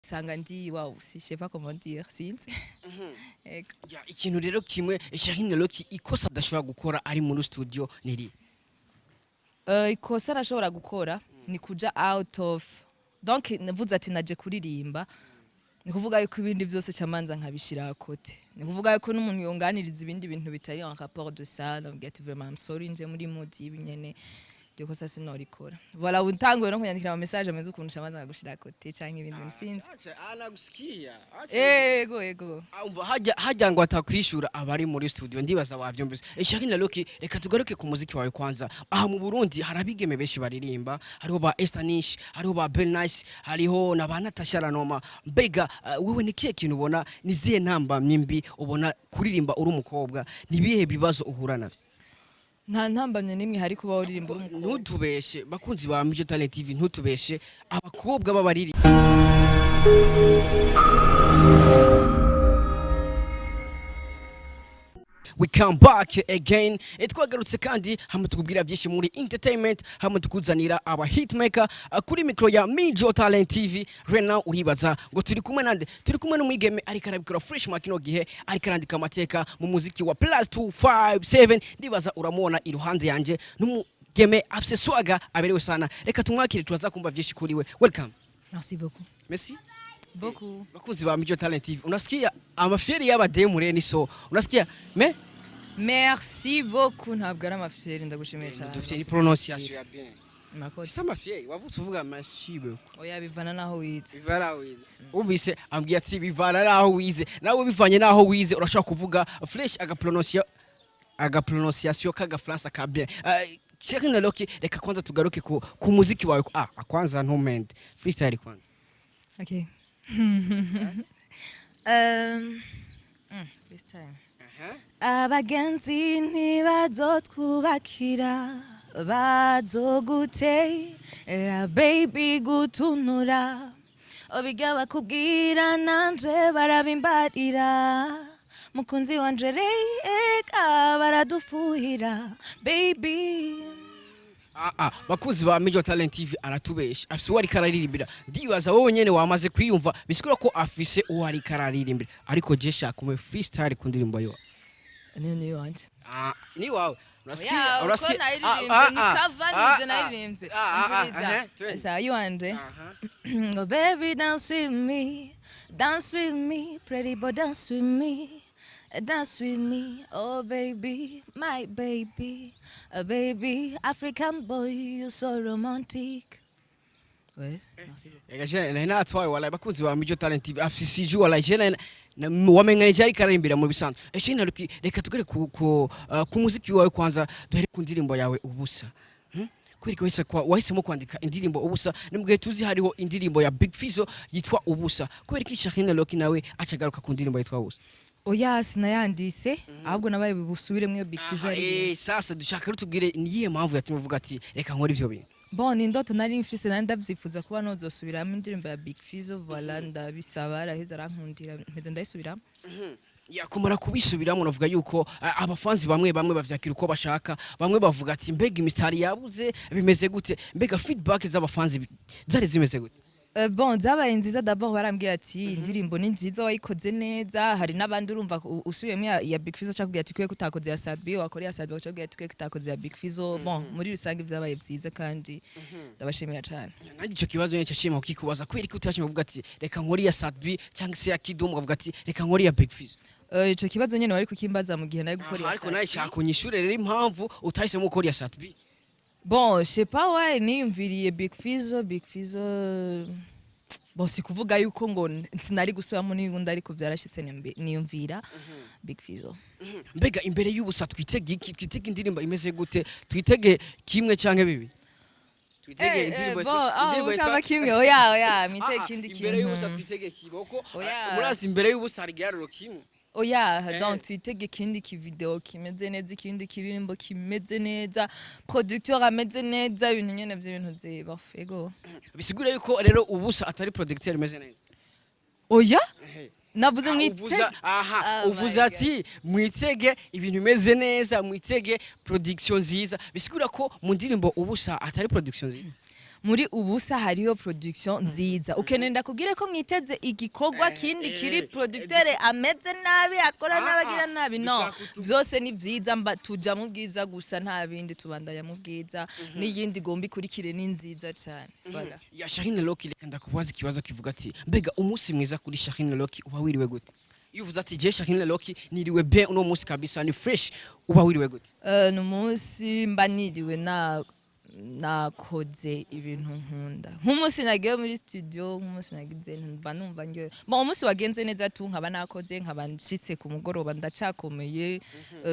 Nsanga ndi wow, si je sais pas comment dire, sinzi. Ego. Ya, ikintu rero kimwe Sharine Loki ikosa adashobora gukora ari muri studio niri? Ikosa nashobora gukora ni kuja out of, donc navuze ati naje kuririmba, ni kuvuga yuko ibindi byose camanza nkabishira côté. Ni kuvuga yuko n'umuntu yonganiriza ibindi bintu bitari en rapport de ça, ndamubwira ati: "Vraiment, I'm sorry, nje muri mood y'ibi nyene, iryo kosa sinorikora." Voilà, utanguye no kunyandikira ama message ameze ukuntu, camanza nkagushira côté canke ibindi bintu, sinzi. Anagusikia. Ego. Umva, hajya ngo atakwishura abari muri studio, ndibaza wavyumvise. Sharine Loki, reka tugaruke ku muziki wawe kwanza. Aha mu Burundi hari abigeme benshi baririmba, hariho ba Esther Nish, hariho ba Bell Nice, hariho na ba Natasha Ranoma. Mbega wewe ni kihe kintu ubona, ni zihe ntambamyi mbi ubona kuririmba uri umukobwa? Ni bihe bibazo uhura navyo? Nta ntambamye n'imwe hari kuba uririmba uri umukobwa. Ntutubeshe, bakunzi ba Mijo Talent TV, ntutubeshe, abakobwa b'abariri. We come back again. Twagarutse kandi hamwe tukubwira byinshi muri entertainment, hamwe tukuzanira aba hitmaker kuri micro ya Mijo Talent TV. Right now uribaza ngo turi kumwe nande? Turi kumwe n'umwigeme ariko arabikora fresh mu kino gihe, ariko arandika amateka mu muziki wa +257. Ndibaza uramubona iruhande yanje, n'umugeme afise swaga, aberewe sana. Reka tumwakire, turaza kumva byinshi kuri we. Welcome. Merci beaucoup. Merci Beaucoup. Bakunzi ba Mijo Talent TV, unasikia amafyeri y'abademu rero ni so, unasikia me? Merci beaucoup, ntabwo ari amafyeri, ndagushimiye cyane. Dufite ni prononciation ya bien. Murakoze. Ese amafyeri wavutse uvuga mashibe? Oya, bivana naho wize. Bivana naho wize. Ubise ambwiye ati bivana naho wize. Nawe bivanye naho wize urashobora kuvuga fresh aga prononciation k'agafaransa ka bien. Sherine Loki, reka kwanza tugaruke ku muziki wawe. Ah, kwanza ntumende freestyle kwanza. Okay. Freestyle. Abagenzi ntibazotwubakira, bazogutera baby gutunura, obiga bakubwira nanje barabimbarira, mukunzi wanje reka baradufuhira baby. Ah, ah, bakunzi ba Major Talent TV, aratubesha, afise uwo ariko araririmbira. Ndibaza wowe nyene wamaze kwiyumva, bisigura ko afise uwo ariko araririmbira, ariko je shaka ume freestyle ku ndirimbo yo. Niyo niyo wanje. Ah, ni wawe, unasikia? Oya, uko Unasikia? naririmbye ni cover, nivyo naririmbye. Umviriza. Twende. Sawa, iwanje. Aha. Oh baby, dance with me, dance with me, pretty boy, dance with me, dance with me. Oh baby, my baby, oh baby, African boy, you so romantic. Ouais, merci beaucoup. Ega je nari natwaye, wallahi. Bakunzi ba Major Talent TV, afise ijwi, wallahi. Je wamenga ariko ararimbira mu bisanzwe. Ese naruki, reka tugere ku muziki wawe kwanza, duhere ku ndirimbo yawe Ubusa. Kubera ko wahisemo kwandika indirimbo Ubusa, nimubwiye tuzi hariho indirimbo ya Big Fizzo yitwa Ubusa, kubera ko Shakina Loki nawe acagaruka ku ndirimbo yitwa Ubusa? Oya, sinayandise, ahubwo nabaye busubiremwo iyo Big Fizzo yaririmbye. Sasa dushaka rero tubwire niyihe mpamvu yatumye uvuga ati reka nkore ivyo bintu. Bon, ni indoto nari mfise, nari ndavyifuza kuba nozosubiramo indirimbo ya Big Fizzo. Voilà, ndabisaba, araheza arankundira, mpeze ndayisubiramo. Yakumara kubisubiramo, navuga yuko abafanzi bamwe bamwe bavyakira uko bashaka, bamwe bavuga ati mbega imisitari yabuze, bimeze gute? Mbega feedback z'abafanzi zari zimeze gute? Bon, zabaye nziza. D'abord barambwiye ati indirimbo ni nziza, wayikoze neza. Hari n'abandi urumva usubiyemo ya Big Fizzo acakubwira ati kuye kutakoze ya Sadbi, wakora ya Sadbi acakubwira ati kuye kutakoze ya Big Fizzo. Bon, muri rusange vyabaye vyiza kandi ndabashimira cane. Nanjye ico kibazo nyine cyashima kukikubaza, kubera ko utashima kuvuga ati reka nkore iya Sadbi cyangwa se ya Kidum, ukavuga ati reka nkore iya Big Fizzo? Ico kibazo nyene wari kukimbaza mu gihe nari gukora iya Ariko Sadbi. nawe shaka unyishure rero impamvu utahisemo gukora iya Sadbi. Bon, je sais pas why niyumviriye Big Fizzo. Big Fizzo, bon, si kuvuga yuko ngo sinari gusubiramo n'ubundi, ariko vyarashitse niyumvira Big Fizzo. Mbega imbere y'Ubusa twitege iki? Twitege indirimbo imeze gute? Twitege kimwe canke bibiri? Twitege indirimbo indirimbo usaba kimwe? Oya, oya, mwitege ikindi imbere y'Ubusa kintu. Twitege kiboko. Oya. Murazi imbere y'Ubusa hari igiharuro kimwe. Oya, donc twitege ikindi kivideo kimeze neza, ikindi kiririmbo kimeze neza, producteur ameze neza, ibintu nyene vy'ibintu vyibof, ego. Bisigura yuko rero Ubusa atari producteur imeze neza? Oya, navuze Ah, mwitege. Aha. Oh Uvuze my. ati mwitege ibintu bimeze neza, mwitege production nziza, bisigura ko mu ndirimbo Ubusa atari production nziza. Muri ubusa hariyo production nziza. Ukeneye ndakubwire ko mwiteze igikorwa kindi kiri producteur ameze nabi, akora nabi, agira nabi? No. Dushaka Vyose ni vyiza, mba tuja mu bwiza gusa, nta bindi, tubandanya mu bwiza, n'iyindi igomba ikurikire ni nziza cane. Voilà. Ya Sharine Loki, reka ndakubaza ikibazo kivuga ati: mbega umunsi mwiza kuri Sharine Loki uba wiriwe gute? Iyo uvuze ati: "Je Sharine Loki niriwe bien uno munsi kabisa, ni fresh", uba wiriwe gute? Ni umunsi mba niriwe na nakoze ibintu nkunda, nk'umunsi nagiye muri studio, nk'umunsi nagize, mba numva ngewe bon, umunsi wagenze neza tu, nkaba nakoze, nkaba nshitse ku mugoroba ndacakomeye,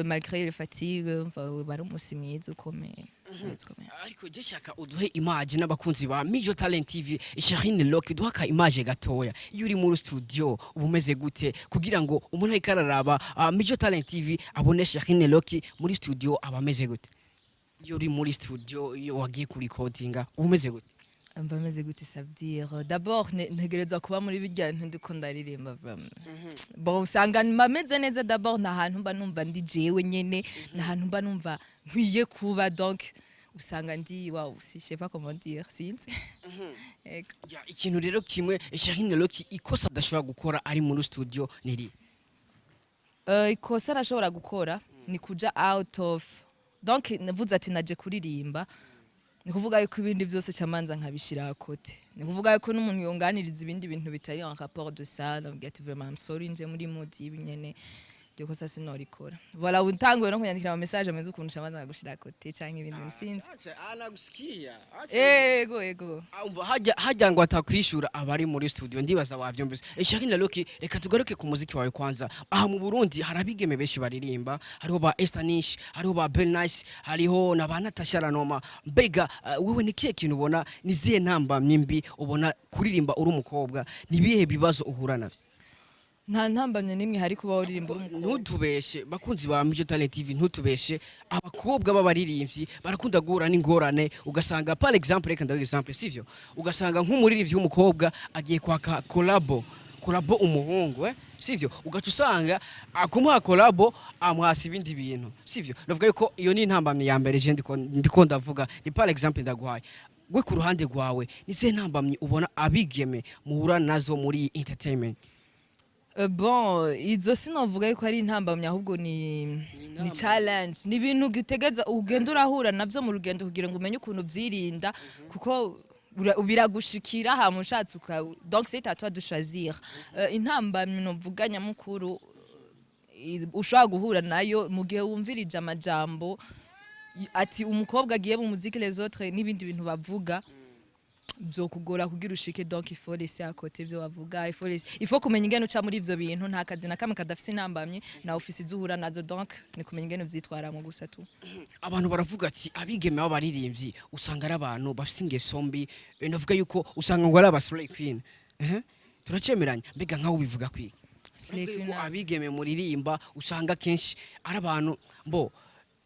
malgré les fatigues, mva bari umunsi mwiza ukomeye, mwiza ukomeye. Ariko je shaka uduhe image n'abakunzi ba Mijo Talent TV. Sharine Loki, duha ka image gatoya. Iyo uri muri studio uba umeze gute, kugira ngo umuntu ariko araraba Mijo Talent TV abone Sharine Loki muri studio aba ameze gute? Iyo uri muri studio, iyo wagiye kurikodinga, uba umeze gute? Mba meze gute? Ça veut dire d'abord ntegerezwa kuba muri birya bintu ndiko ndaririmba vraiment. Bon, usanga mba meze neza. D'abord nta hantu mba numva ndi jewe nyene, nta hantu mba numva nkwiye kuba, donc usanga ndi wow, si je sais pas comment dire, sinzi. Ego. Ya, ikintu rero kimwe Sharine Loki ikosa adashobora gukora ari muri studio ni iri? Ikosa nashobora gukora ni kuja out of, donc navuze ati naje kuririmba, ni kuvuga yuko ibindi byose camanza nkabishira à côté. Ni kuvuga yuko n'umuntu yunganiriza ibindi bintu bitari en rapport de ça, ndamubwira ati: "Vraiment, I'm sorry, nje muri mood y'ibi nyene, iryo kosa sinorikora." Voilà, utanguye no kunyandikira ama message ameze ukuntu, camanza nkagushira à côté canke ibindi bintu, sinzi. Anagusikia. Ego. Umva, hajya ngo atakwishura abari muri studio, ndibaza wavyumvise. Sharine Loki, reka tugaruke ku muziki wawe kwanza. Aha mu Burundi hari abigeme benshi baririmba, hariho ba Esther Nish, hariho ba Bell Nice, hariho na ba Natasha Ranoma. Mbega wewe ni kihe kintu ubona, ni zihe ntambamyi mbi ubona kuririmba uri umukobwa? Ni bihe bibazo uhura navyo? Nta ntambamye n'imwe hari kuba uririmba uri umukobwa. Ntutubeshe, bakunzi ba Mijo Talent TV, ntutubeshe. Abakobwa b'abaririmbyi barakunda guhura n'ingorane, ugasanga par exemple, reka ndaguha exemple, sivyo? Ugasanga nk'umuririmbyi w'umukobwa agiye kwaka collabo umuhungu, sivyo? Ugaca usanga akumuha collabo amuhasa ibindi bintu, sivyo? Ndavuga yuko iyo ni intambamyi ya mbere. Je ndiko ndavuga ni par exemple ndaguhaye. We ku ruhande rwawe, ni zihe ntambamyi ubona abigeme muhura nazo muri iyi entertainment? Bon, izo sinovuga yuko ari intambamyi, ahubwo ni challenge, ni ibintu utegeza ugenda urahura navyo mu rugendo kugira ngo umenye ukuntu vyirinda, kuko biragushikira hama ushatse donc c'est à toi de choisir. Intambamyi novuga nyamukuru ushobora guhura nayo mu gihe wumvirije amajambo ati umukobwa agiye mu muziki, les autres n'ibindi bintu bavuga, byokugora kugira ushike. Donc il faut laisser à côté ibyo bavuga, il faut kumenya ingene uca muri ivyo bintu. Nta kazi na kamwe kadafise intambamyi, na office izuhura nazo, donc ni kumenya ingene uvyitwaramo gusa tu. Abantu baravuga ati abigeme b'abaririmbyi usanga ari abantu bafise ingeso mbi. Ndavuga yuko usanga ngo ari aba slay queen. Turacemeranya? Mbega nkaho ubivuga kwiki? Slay Ndavuga queen yuko abigeme muririmba usanga kenshi ari abantu mbo,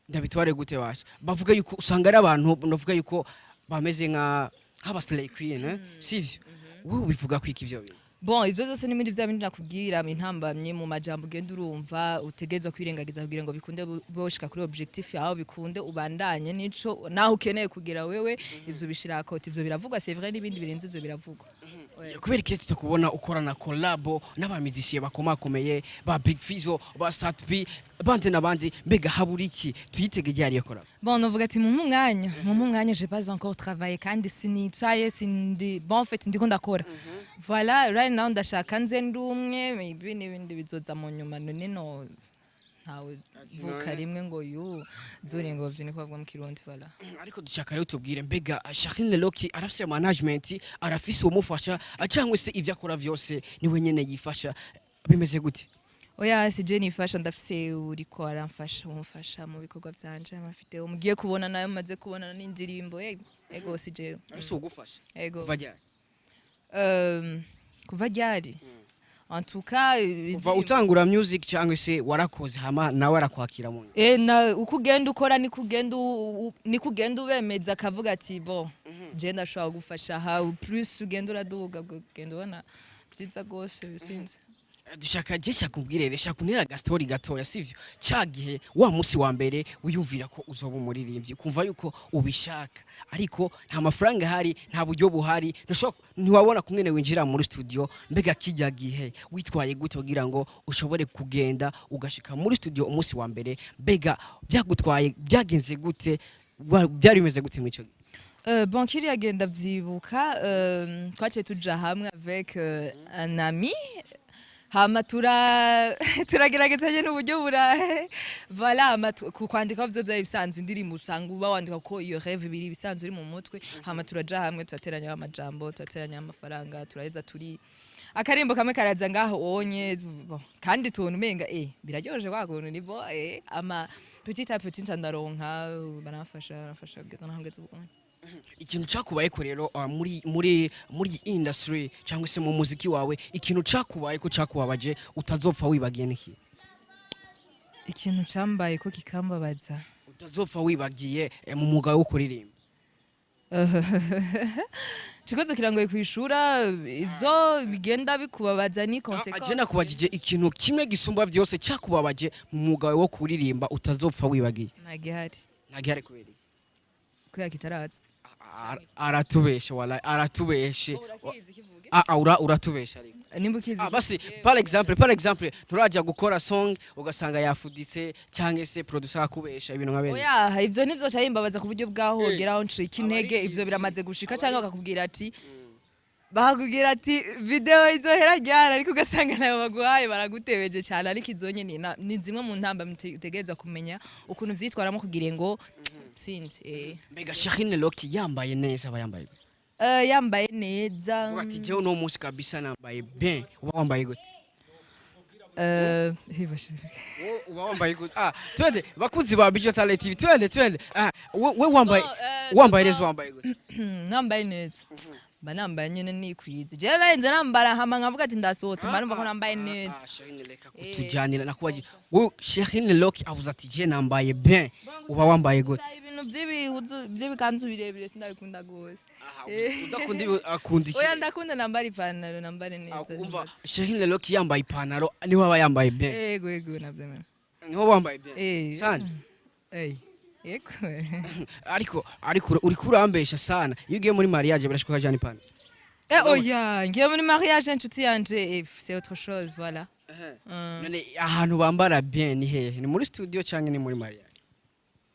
ndabitware gute basha, bavuga yuko usanga ari abantu, ndavuga yuko bameze nka nk'aba slay queen, sivyo? Wowe ubivuga kwiki ivyo bintu? Bon, ivyo vyose ni muri vya bindi nakubwira, intambamye mu majambo ugenda urumva, utegerezwa kwirengagiza kugira ngo bikunde boshika kuri objectif yawe, bikunde ubandanye nico naho ukeneye kugira wewe. Ivyo bishira côté, ivyo biravugwa, c'est vrai, n'ibindi birenze ivyo biravugwa. Kubera iki tutakubona ukorana collabo n'aba musiciens bakomakomeye, ba Big Fizzo, ba Sat B, bandi n'abandi? Mbega habura iki? Tuyitege ryari iyo collabo? Bon, novuga ati mumpe umwanya, j'ai pas encore travaillé kandi sinicaye, sindi, bon, en fait ndiko ndakora. Voilà, right now ndashaka nze ndi umwe, maybe n'ibindi bizoza mu nyuma. None no ntawe vuka None. rimwe ngo yu zuri ngo niko bavuga mu Kirundi, voilà. Ariko dushaka rero tubwire, mbega Charine Loki arafise management, arafise uwumufasha, cyangwa se ivyo akora vyose niwe nyene yifasha? Bimeze gute? Oya, si je nifasha, ndafise uriko aramfasha, umufasha mu bikorwa vyanje, amafite mugiye kubona nayo maze kubona n'indirimbo. Ego, si jewe. Arafise uwugufasha? Ego. Kuva ryari? Kuva ryari? En tout cas Kuva utangura music, cyangwa se warakoze hama nawe arakwakira mu Na uko ugenda ukora niko ugenda niko ugenda ubemeza, akavuga ati: "Bon, je ndashobora gufasha aha." Plus ugenda uraduga, ugenda ubona byiza gose, sinzi. Dushaka je shaka rero, shaka untera agastori gatoya, sivyo? Ca gihe wa musi wa mbere wiyumvira ko uzoba umuririmbyi, kumva yuko ubishaka, ariko nta mafaranga ahari, nta buryo buhari, ntiwabona kumwene winjira muri studio. Mbega kijya gihe witwaye gute kugira ngo ushobore kugenda ugashika muri studio umunsi wa mbere? Mbega byagutwaye, byagenze gute? Byari bimeze gute muri ico gihe? Bon, kiriya genda vyibuka, twaciye tuja hamwe avec un ami, hama turagerageza nyene uburyo bura, voilà. Hama ku kwandika vyo vyari bisanzwe, indirimbo usanga uba wandika ko iyo rêve biri bisanzwe uri mu mutwe. Hama turaja hamwe, turateranya amajambo, turateranya amafaranga, turaheza turi akarimbo kamwe karaza ngaho onye. Bon, kandi tubona umenga biraryoshe kwa kuntu ni bo ama petit à petit nca ndaronka, baramfasha kugeza naho ngeze ubu. Ikintu cakubayeko rero muri iyi industry cyangwa se mu muziki wawe, ikintu cakubayeko cakubabaje utazopfa wibagiye niki? Ikintu cambaye ko kikambabaza? Utazopfa wibagiye mu mwuga wo kuririmba. Ikibazo kirangoye kwishura, ivyo bigenda bikubabaza ni Aje conséquence. Nakubajije ikintu kimwe gisumba byose cyakubabaje mu mwuga wawe wo kuririmba utazopfa wibagiye. Ntagihari. Ntagihari kubera iki? Kubera kitaraza. Aratubeshe wallahi, aratubeshe. Urakizi, kivuge. Uratubesha ariko. Nimba ukizi. Basi par exemple nturaja gukora song ugasanga yafuditse, cyangwa se producer akubesha ibintu nka bene? Oya, ivyo nivyo cayimbabaza ku buryo bwaho wogeraho ncika intege. Ivyo biramaze gushika, canke bakakubwira ati video izohera ryari, ariko ugasanga nayo baguhaye baragutebeje cyane. Ariko izo nyene ni zimwe mu ntamba utegerezwa kumenya ukuntu vyitwaramo kugira ngo sinzi. Mbega Sharine Loki yambaye neza aba yambaye gute? Yambaye neza. Uvuga ati jewe uno munsi kabisa nambaye bien, uba wambaye gute? Hibashe. Wowe uba wambaye gute? Twende bakunzi ba Bijo Talent TV, twende twende. We wambaye Bon, wambaye neza, wambaye gute? Nambaye neza, mba nambaye nyene nikwize. Jewe narinze nambara hama nkavuga ati ndasohotse, mba numva ko nambaye neza. Sharine, reka kutujyanira. Nakubaje wowe Sharine Loki avuze ati je nambaye bien, uba wambaye gute? Ibintu by'ibihuzu by'ibikanzu birebire sindabikunda gose. Udakunda ibi, akunda iki? Oya, ndakunda nambara ipantaro, nambare neza. Umva, Sharine Loki yambaye ipantaro niho aba yambaye bien. Yego, navyemera. Niho wambaye bien sana. Yego. Ariko uriko urambesha sana. Iyo ugiye muri mariage birashika ukajana ipantaro? Oya, ngiye muri mariage inshuti yanje, c'est autre chose, voilà. None ahantu bambara bien ni hehe? Ni muri studio cyangwa ni muri mariage?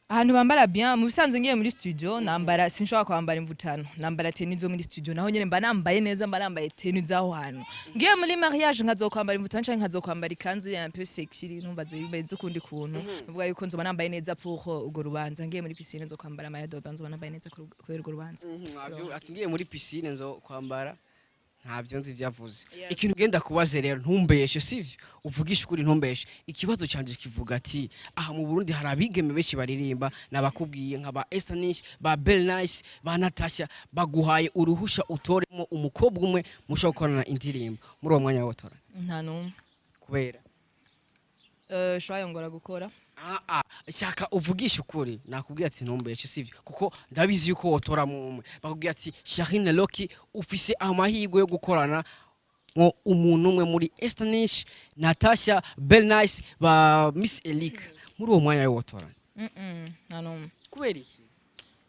Ahantu bambara bien, mu bisanzwe ngiye muri studio nambara, sinshobora kwambara imvutano, nambara tenue zo muri studio, naho nyene mba nambaye neza, mba nambaye tenue z'aho hantu. Ngiye muri mariage nkazokwambara imvutano canke nkazokwambara ikanzu ya un peu sexy, numva bimeze ukundi kuntu, nuvuga yuko nzoba nambaye neza pour urwo rubanza. Ngiye muri piscine nzokwambara maillot de bain, nzoba nambaye neza kubera urwo rubanza. Ati ngiye muri piscine nzo kwambara, ntabyo nzi ibyavuze. Ikintu ugenda kubaze rero, ntumbeshe, sivyo? Uvugishe ukuri, ntumbeshe. Ikibazo canje kivuga ati aha mu Burundi hari abigeme benshi baririmba, nabakubwiye nka ba Esther Nish, ba Bell Nice, ba Natasha. Baguhaye uruhusha utoremo umukobwa umwe mushobora gukorana indirimbo, muri uwo mwanya wotora? Nta numwe. Kubera? Shwa yongora gukora. Shaka uvugishe ukuri. Nakubwiye ati ntumbeshe, sivyo? Kuko ndabizi yuko wotoramo umwe. Bakubwiye ati Sharine Loki ufise amahirwe yo gukorana ngo umuntu umwe muri Esther Nish, Natasha, Bell Nice, ba Miss Elika, muri uwo mwanya wotora? Nta numwe. Kubera iki?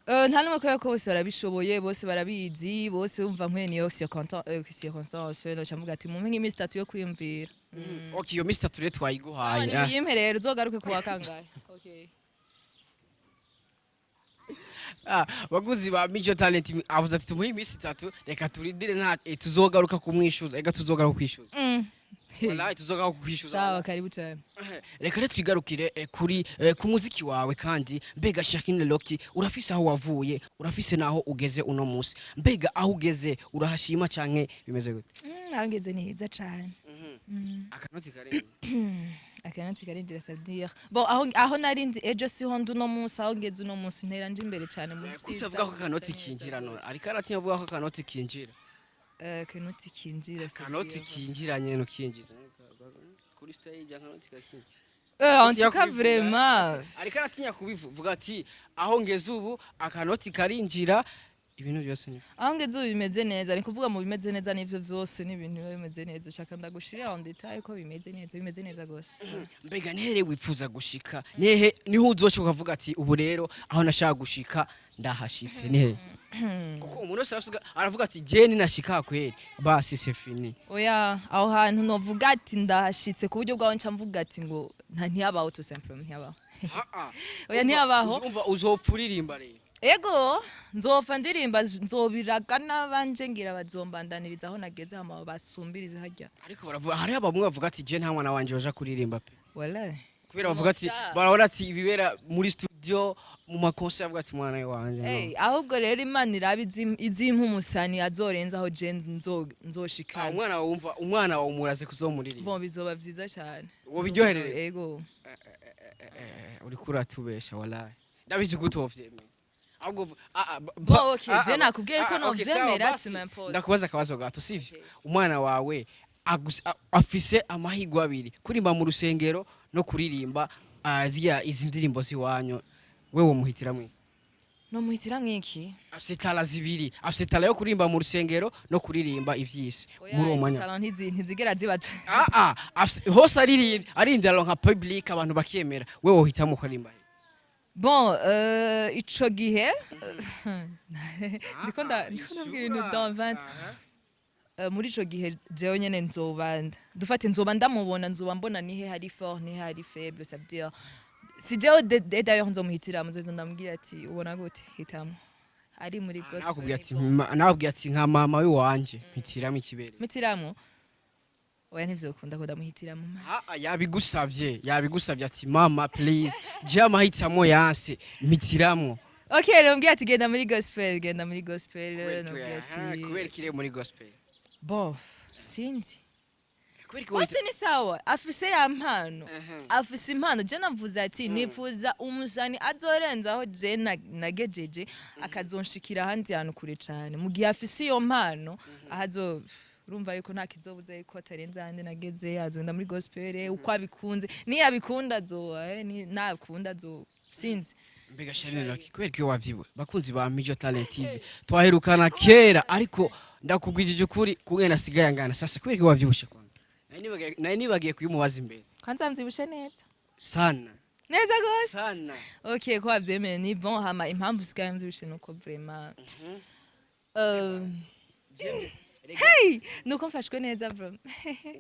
Nta numwe, kubera ko bose barabishoboye, bose barabizi, bose umva nkwe niyo circonstance no mvuga ati mumpe nk'iminsi 3 yo kwiyumvira. Okay, iyo Mr. Ture twayiguhaye. Sawa, nimuyimpe rero, uzogaruke kuwa kangahe? Okay. Baguzi ba Mico Talent, avuze ati tumuhe iminsi 3, reka turindire, nta tuzogaruka kumwishuza, ega tuzogaruka kwishuza. Wallahi tuzogaruka kwishuza. Sawa, karibu cyane. Reka rero twigarukire kuri ku muziki wawe kandi. Mbega Shakine Loki, urafise aho wavuye, urafise naho ugeze uno munsi. Mbega aho ugeze urahashima canke bimeze gute? Ahangeze ni heza cyane. Akanoti karenze? Akanoti karinjira, ça veut dire bon, aho nari nzi ejo siho ndi uno munsi. Aho ngeze uno munsi ntera nje imbere cyane muri Kutavuga ko akanoti kinjira none? Ariko aratinya avuga ko akanoti kinjira. Akanoti kinjira, ça veut Akanoti dire kinjira nyene, ukinjiza kuri stage, akanoti kakinjira. En tout cas, vraiment. Ariko aratinya kubivuga ati aho ngeze ubu akanoti karinjira. Ibintu byose ni Aho ngeze ubu bimeze neza. Ni kuvuga mu bimeze neza, n'ivyo vyose ni ibintu biba bimeze neza. Ushaka ndagushirira en détail ko bimeze neza? Bimeze neza gose. Mbega nihere wifuza gushika? Nihe niho uzoshika ukavuga ati: "Ubu rero aho nashaka gushika ndahashitse"? Nihe? Kuko umuntu wese aravuga ati: "Je ninashika kweri, basi c'est fini." Oya, aho hantu novuga ati ndahashitse ku buryo bwawe nca mvuga ati ngo ntiyabaho, tout simplement ntiyabaho. Oya, ntiyabaho. Umva, uzopfa uririmba rero. Ego, nzopfa ndirimba, nzobiraga n'abanje, ngira bazombandaniriza aho nageze, hama basumbirize harya. Ariko baravuga, hariho bamwe bavuga ati: "Je nta mwana wanje waja kuririmba pe." Wala. Kubera bavuga ati Musa. barabona ati ibibera muri studio, mu ma concert, avuga ati: "Mwana wanje, no." Hey, ahubwo rero Imana iraba izimpa umusani azorenza aho je nzoshikana. Umwana wawe, wumva umwana wawe umuraze kuzomuririmba? Bon, bizoba vyiza cyane. Wobiryoherere? Ego. Uriko uratubesha, wallahi ndabizi ko utovyemera. Ahubwo Bon, okay, ah, je nakubwiye ko okay, sawa, novyemera, basi. tu m'imposes. Ndakubaza akabazo gato, sivyo? Okay. Umwana wawe afise amahirwe abiri: kuririmba mu rusengero no kuririmba ziriya izi ndirimbo ziwanyu. Wewe muhitiramwe? Nomuhitira mwiki? Afise talent zibiri, afise talent yo kuririmba mu rusengero no kuririmba ivyisi muri uwo mwanya. Talent ntizigera ziba. Hose aririmba, aririmba aronka public, abantu bakemera. Wewe wohitamo kuririmba he? Bon, ico gihe ndiko ndabwira ibintu dans 20 muri ico gihe jewe nyene nzoba dufate nzoba ndamubona, nzoba mbona nihe hari fort, nihe hari faible. Ça veut dire si jewe d'ailleurs nzomuhitiramo, nzoza ndamubwira ati: "Ubona gute? Hitamo ari muri gospel." Nakubwira ati ni bon. Nakubwira ati nka mama wiwanje mpitiramo ikibere. Mpitiramo? Oya, ntivyokunda ko ndamuhitiramo. Yabigusavye, yabigusavye ati: "Mama, please, je amahitamo yanse, mpitiramo." Okay, rero ati: "Genda muri gospel, genda muri gospel." Nubwira ati Kubera ikire muri gospel? Bon, sinzi. Kubera iki? Bose ni sawa, afise ya mpano, afise impano. Je navuze ati nifuza umusani azorenzaho je nagejeje, akazonshikira ahandi hantu kure cane. Mu gihe afise iyo mpano, ahazo urumva yuko nta kizobuza yuko atarenze ahandi nageze. Azogenda muri gospel uko abikunze, niyo abikunda azoba nakunda azo, sinzi. Mbega Charlene Rocky, kubera ko wavyiwe, bakunzi ba Mijo Talent TV, twaherukana kera, ariko ndakubwijije ukuri kugenda asigaye angana sasa. Kubera ko wavyibushe kwanza? Nari nibagiye kuyimubaza imbere. Kwanza mvyibushe neza? Sana. Neza gose. Sana. Okay, ko wavyemeye ni bon. Hama impamvu sigaye mvyibushe nuko vraiment hey, nuko mfashwe neza bro.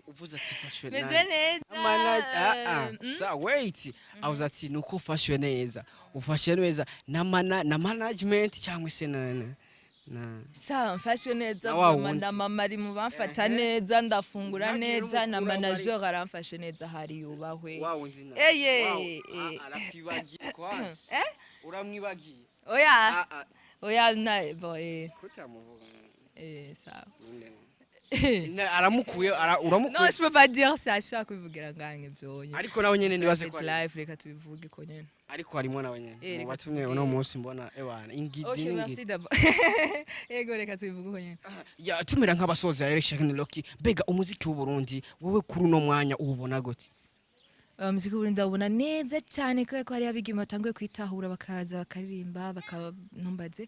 Uvuze ati fashwe Meze neza. Mana, sa wait, avuze ati nuko ufashwe neza, ufashe neza na management cyangwa se na Sa mfashwe neza Na wa vraiment. wundi. Na mama ari mu bamfata neza, ndafungura Ntagire neza na umukuru manager aramfashe neza, hari yubahwe. Wa wundi na Eye, arakwibagiye kwanza. Eh? Uramwibagiye. Oya. Oya, na bon Kutamuvuga. Sawa. Ninde? Aramukuye Non, uramukuye. je peux pas dire ça, ashobora kubivugira ngange vyonye. Ariko nawe nyene nibaze ko It's live, reka tubivuge ko nyene. Ariko harimo nawe nyene Eh, mu reka batumye tuvuge. uno munsi mbona ewana ingidi Okay, n'ingidi. merci d'abord. Yego, reka tubivuge ko nyene. Ya, tumera nk'abasoza rero, Charlene Rocky, mbega umuziki w'u Burundi wowe kuri uno mwanya uwubona gute? Umuziki w'Uburundi ndawubona neza cyane, kubera ko hariyo abigeme batanguye kwitahura, bakaza bakaririmba, bakaba ntumbaze.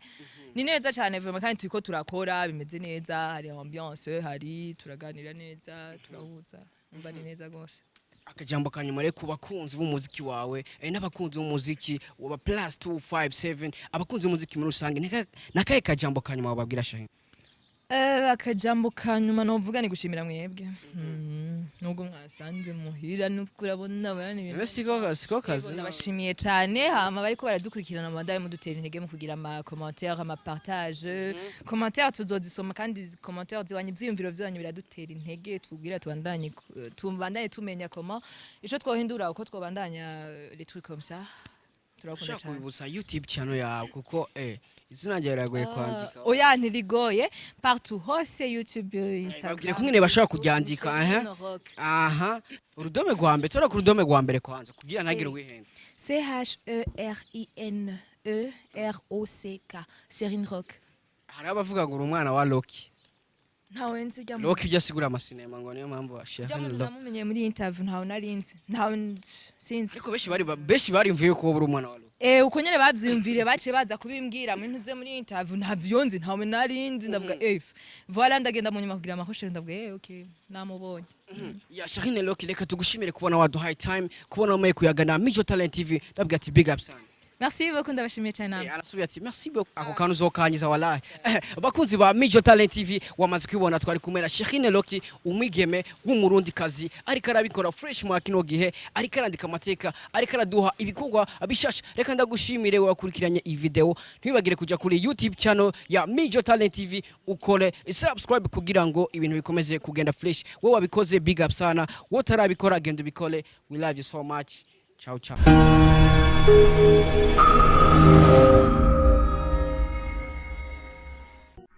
Ni neza cyane vraiment, kandi turiko turakora, bimeze neza, hari ambiance, hari turaganira neza, turahuza, umva ni neza gose. Akajambo ka nyuma rero ku bakunzi b'umuziki wawe n'abakunzi b'umuziki wa plus 257, abakunzi b'umuziki muri rusange, nakahe kajambo ka nyuma wababwira, Shahin? Akajambo ka nyuma novuga ni gushimira mwebwe. Nubwo mwasanze muhira, nubwo urabona barani ibintu. Siko kazi. Yego, ndabashimiye cyane. Hama bariko baradukurikirana, mubandanye mudutera intege mu kugira ama commentaire, ama partage. Commentaire tuzozisoma, kandi izi commentaire ziwanyu, ivyiyumviro vyanyu biradutera intege, tubwira tubandanye tubandanye tumenya comment ico twohindura, uko twobandanya, les trucs comme ça. Turakunda Ushaka cyane. kubibutsa YouTube channel yawe, kuko izina ryawe riragoye kwandika. Oya, ntirigoye, partout hose, YouTube, Instagram. Babwire ko nyene bashobora kuryandika, Ni aha. Sherine Rock. Aha, urudome rwa mbere, tora ku rudome rwa mbere kwanza kugira ntagire uwihenda. Cherine R O C K, Sherine Rock. Hari abavuga ngo uri umwana wa Rocky. Ntawe nzi ujya muntu. Rocky ujya asigura amasinema, ngo niyo mpamvu Ujya Sherine muntu Rocky. namumenyeye muri interview, ntawe nari nzi, ntawe sinzi. Ariko benshi barimvuye ko wowe uri umwana wa Rocky. Uko nyene bavyiyumviriye, baciye baza kubimbwira muri ntuze muri interview. Ntavyo nzi, ntawe nari nzi. Ndavuga voilà, ndagenda mu nyuma kugira amakoshero, ndavuga okay, namubonye. Ya Sherine Rocky, reka tugushimire kubona waduhaye time, kubona wamaye kuyagana Mijo Talent TV. Ndabwira ati big up sana. Merci beaucoup, ndabashimiye cyane namwe. Arasubiye ati merci beaucoup, ako kantu uzokanyiza wallahi. Bakunzi ba Mijo Talent TV, wamaze kwibona twari kumwe na Sherine Rocky, umwigeme w'umurundi kazi ariko arabikora fresh mu kino gihe, ariko arandika amateka, ariko araduha ibikorwa bishasha. Reka ndagushimire wakurikiranye iyi video. Ntibagire kuja kuri YouTube channel ya Mijo Talent TV, ukore subscribe kugira ngo ibintu bikomeze kugenda fresh. Wowe wabikoze, big up sana. Wowe utarabikora, genda ubikore. We love you so much. Ciao ciao.